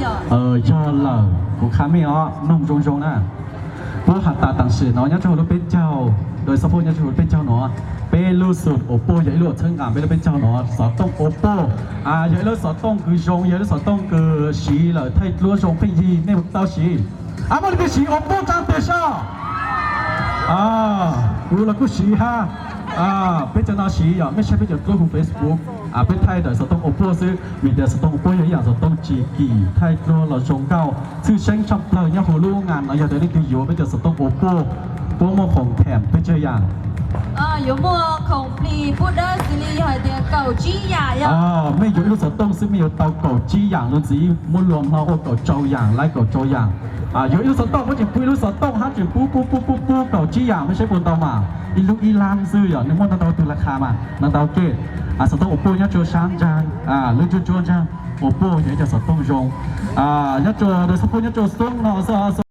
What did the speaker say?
Yog lawm, kuv qha mej os, mloog zoo zoo na. Puab has tas tam sim no nyob rua huv lub peb caug, daim xov phoj nyob rua huv lub peb caug no, peb lub xum Oppo yog ib lub txhawb nqaa peb lub peb caug no, xov tooj Oppo yog ib lub xov tooj kws zoo, yog ib lub xov tooj kws siv lawm thaij duab zoo pheej yig, mej puas tau siv? Muaj leej twg siv Oppo tsaa tes sab? Kuv los kuj siv hab. Peb cov no siv yog mej saib peb cov duab huv Facebook, peb thaij daim xov tooj Oppo xwb, vim tias xov tooj Oppo yog ib yaam xov tooj tsis kim, thaij duab los zoo nkauj, tshwj xeeb tshaj plawg nyob huv lub ngas no. Yog tias leej twg yuav peb cov xov tooj Oppo, puab muaj khoom them peb tsawg yaam? Yuav muaj khoom plig pub dawb xws li yog hais tias kaum tsib yaam yog. Mej yuav ib lub xov tooj xwb mej yuav tau kaum tsib yaam lub ntxiv, muab luas hlo ua kaum rau yaam, laiv kaum rau yaam. Yuav ib lub xov tooj puab tseem pub ib lub xov tooj hab tseem pub pub pub pub pub kaum tsib yaam, mej saib puas ntau mas. Ib lub ib lab xwb yog nws muaj ntau ntau tug laj qha mas ntau ntau kej. Xov tooj Oppo nyob rua sab ntsaag, lub ntsuab ntsuab ntsaag, Oppo yog ib cov xov tooj zoo. Nyob rua daim xov phoj nyob rua xoob no xwb.